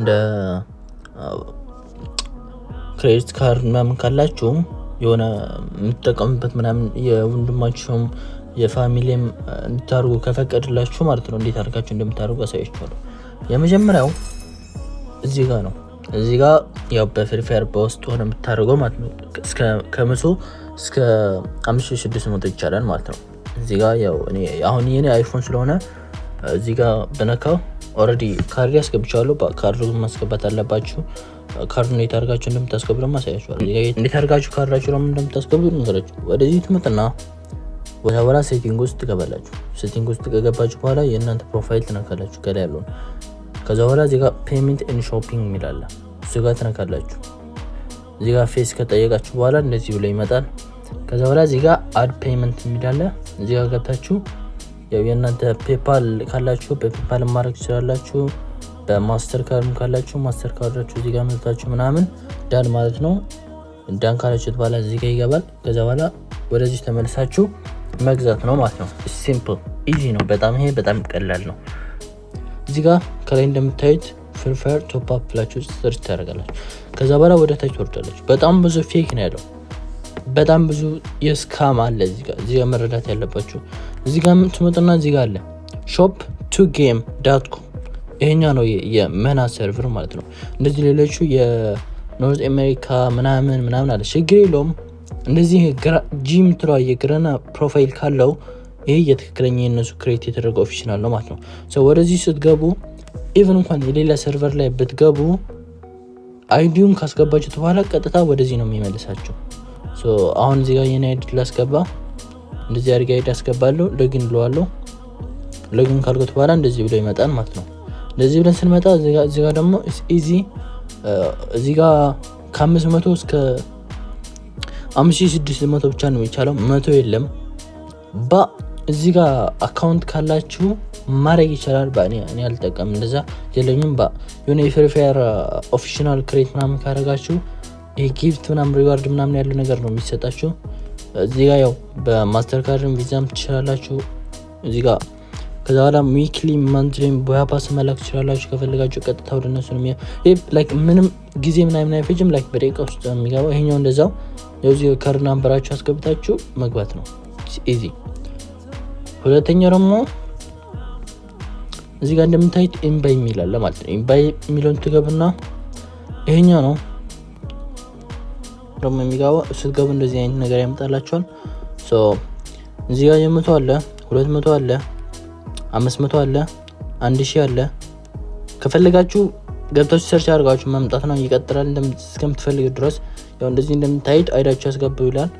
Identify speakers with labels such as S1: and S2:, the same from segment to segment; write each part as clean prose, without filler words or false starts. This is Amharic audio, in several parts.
S1: እንደ credit card ምናምን ካላችሁ፣ የሆነ የምትጠቀሙበት ምናምን የወንድማችሁም የ family ም እንድታደርጉ ከፈቀድላችሁ ማለት ነው። እንዴት አድርጋችሁ እንደምታደርጉ አሳያችኋለሁ። የመጀመሪያው እዚህ ጋር ነው። እዚህ ጋር ያው በ Free Fire በውስጥ ሆነ የምታደርገው ማለት ነው። ከ100 እስከ 5600 ይቻላል ማለት ነው። እዚህ ጋር ያው እኔ አሁን የኔ iPhone ስለሆነ እዚህ ጋር በነካው already ካርድ አስገብቻለሁ። ካርዱን ማስገባት አለባችሁ። ካርዱ እንዴት አድርጋችሁ እንደምታስገቡ ደግሞ አሳያችኋለሁ። እንዴት አድርጋችሁ ካርዳችሁ ደግሞ እንደምታስገቡ ነገራችሁ። ወደዚህ ትመጡና ወደ በኋላ setting ውስጥ ትገባላችሁ። Setting ውስጥ ከገባችሁ በኋላ የእናንተ profile ትነካላችሁ፣ ከላይ ያለውን። ከዛ በኋላ እዚህ ጋር payment and shopping የሚል አለ። እሱ ጋር ትነካላችሁ። እዚህ ጋር face ከጠየቃችሁ በኋላ እንደዚህ ብሎ ይመጣል። ከዛ በኋላ እዚህ ጋር add payment የሚል አለ። እዚህ ጋር ገብታችሁ ያው የእናንተ PayPal ካላችሁ በ PayPal ማድረግ ትችላላችሁ። በ Mastercard ም ካላችሁ Mastercard ኣችሁ እዚህ ጋር መጥታችሁ ምናምን done ማለት ነው። Done ካላችሁት በኋላ እዚህ ጋር ይገባል። ከዛ በኋላ ወደዚህ ተመልሳችሁ መግዛት ነው ማለት ነው። Simple, easy ነው በጣም፣ ይሄ በጣም ቀላል ነው። እዚህ ጋር ከላይ እንደምታዩት Free Fire top up ብላችሁ search ታደርጋላችሁ። ከዛ በኋላ ወደ ታች ትወርዳላችሁ። በጣም ብዙ fake ነው ያለው። በጣም ብዙ የ scam አለ እዚህ ጋር። እዚህ ጋር መረዳት ያለባችሁ እዚህ ጋር ትመጡና እዚህ ጋር አለ shop2game.com። ይሄኛው ነው የመና server ማለት ነው። እንደዚህ ሌሎቹ የ North America ምናምን ምናምን አለ፣ ችግር የለውም። እንደዚህ G የምትለዋ የግረና profile ካለው ይሄ የትክክለኛ የነሱ create የተደረገ official ነው ማለት ነው። ወደዚህ ስትገቡ even እንኳን የሌላ server ላይ ብትገቡ ID ውን ካስገባችሁት በኋላ ቀጥታ ወደዚህ ነው የሚመልሳችሁ። አሁን እዚህ ጋር የኔ ID ላስገባ፣ እንደዚህ አድርጌ ID አስገባለሁ፣ login እለዋለሁ። Login ካልኩት በኋላ እንደዚህ ብሎ ይመጣል ማለት ነው። እንደዚህ ብለን ስንመጣ እዚህ ጋር ደግሞ easy፣ እዚህ ጋር ከ500 እስከ 5600 ብቻ ነው የሚቻለው፣ 100 የለም። እዚህ ጋር account ካላችሁ ማድረግ ይቻላል። እኔ አልጠቀም፣ እንደዛ የለኝም። የሆነ የ Free Fire official create ምናምን ካደረጋችሁ ይሄ gift ምናምን reward ምናምን ያለው ነገር ነው የሚሰጣችሁ። እዚህ ጋር ያው በ Mastercard ም ቪዛም ትችላላችሁ። እዚህ ጋር ከዛ በኋላ weekly, monthly Booyah Pass መላክ ትችላላችሁ ከፈለጋችሁ። ቀጥታ ወደ እነሱ ነው። Like ምንም ጊዜ ምናምን አይፈጅም። Like በደቂቃ ውስጥ ነው የሚገባው። ይሄኛው እንደዛው የዚህ card number ኣችሁ አስገብታችሁ መግባት ነው፣ easy። ሁለተኛው ደግሞ እዚህ ጋር እንደምታዩት InBuy የሚል አለ ማለት ነው። InBuy የሚለውን ትገቡና ይሄኛው ነው ደግሞ የሚገባው። ስትገቡ እንደዚህ አይነት ነገር ያመጣላችኋል። እዚህ ጋር የ100 አለ፣ 200 አለ፣ 500 አለ፣ 1000 አለ። ከፈለጋችሁ ገብታችሁ search አድርጋችሁ መምጣት ነው። ይቀጥላል እስከምትፈልጉ ድረስ። ያው እንደዚህ እንደምታዩት ID ኣችሁ ያስገቡ ይላል።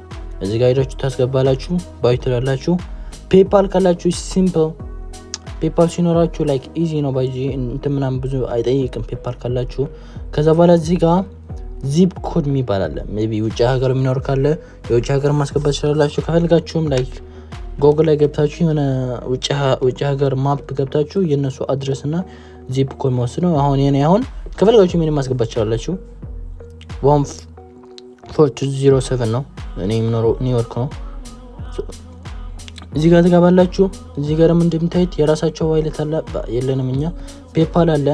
S1: እዚህ ጋር ID ኣችሁ ታስገባላችሁ፣ buy ትላላችሁ። PayPal ካላችሁ simple፣ PayPal ሲኖራችሁ like easy ነው፣ ባይ እንትን ምናምን ብዙ አይጠይቅም PayPal ካላችሁ። ከዛ በኋላ እዚህ ጋር zip code የሚባል አለ። Maybe ውጭ ሀገር የሚኖር ካለ የውጭ ሀገር ማስገባት ትችላላችሁ። ከፈልጋችሁም like ጎግል ላይ ገብታችሁ የሆነ ውጭ ሀገር map ገብታችሁ የእነሱ address እና zip code መወስድ ነው። አሁን የኔ አሁን ከፈለጋችሁ ምን ማስገባት ትችላላችሁ። 14207 ነው፣ እኔ የምኖረው ኒውዮርክ ነው። እዚህ ጋር ትገባላችሁ። እዚህ ጋር ደግሞ እንደምታዩት የራሳቸው wallet አለ፣ የለንም እኛ። PayPal አለ፣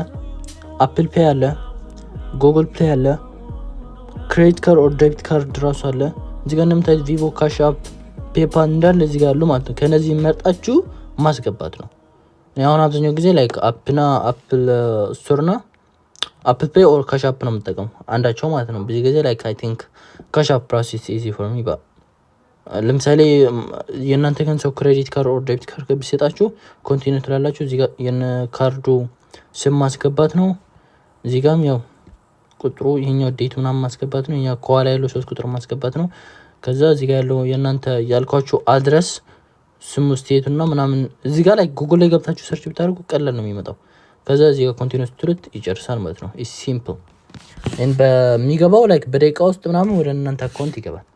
S1: Apple Pay አለ፣ Google Play አለ፣ credit card or debit card ራሱ አለ። እዚህ ጋር እንደምታዩት Vivo፣ Cash App፣ PayPal እንዳለ እዚህ ጋር አሉ ማለት ነው። ከነዚህ መርጣችሁ ማስገባት ነው። አሁን አብዛኛው ጊዜ like app ና Apple Store ና Apple Pay or Cash App ነው የምጠቀመው፣ አንዳቸው ማለት ነው። ብዙ ጊዜ like I think Cash App process easy for me። ለምሳሌ የእናንተ ግን ሰው credit card or debit card ቢሰጣችሁ continue ትላላችሁ። እዚህ ጋር የነ ካርዱ ስም ማስገባት ነው። እዚህ ጋርም ያው ቁጥሩ ይሄኛው date ምናምን ማስገባት ነው። ይሄኛው ከኋላ ያለው ሶስት ቁጥር ማስገባት ነው። ከዛ እዚህ ጋር ያለው የእናንተ ያልኳችሁ address ስሙ state ኡ እና ምናምን እዚህ ጋር ላይ ጉግል ላይ ገብታችሁ search ብታደርጉ ቀላል ነው የሚመጣው። ከዛ እዚህ ጋር continue ስትሉት ይጨርሳል ማለት ነው። Simple። በሚገባው like በደቂቃ ውስጥ ምናምን ወደ እናንተ account ይገባል።